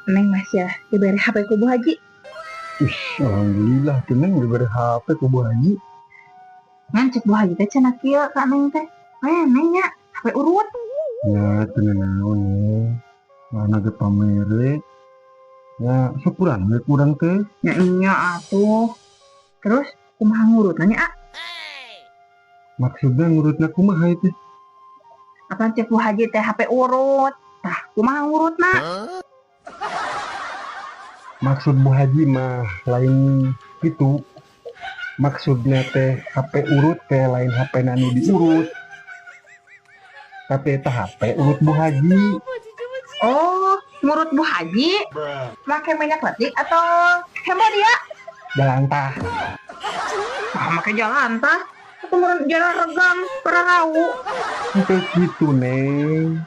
Neng masih ya diberi HP ku Bu Haji. Ih, alhamdulillah tuh, Neng, diberi HP ku Bu Haji. Ngan cek Bu Haji teh cenah kieu ka Neng teh. Eh, Neng nya HP urut. Ya, teu naon, Neng. Mana ge pamere. Ya, syukuran we kurang teh. Ya iya atuh. Terus kumaha ngurut nanya, ah? Maksudnya ngurutna kumaha itu? Apa cek Bu Haji teh HP urut. Tah, kumaha ngurutna? Maksud Bu Haji mah lain gitu. Maksudnya teh HP urut teh lain HP nu diurut. Tapi eta HP urut Bu Haji. Oh, ngurut Bu Haji. Make minyak letik atau Hembodia? Jalantah. Ah, make jalantah. Aku meureun jalan regang pararau. Itu gitu, Neng.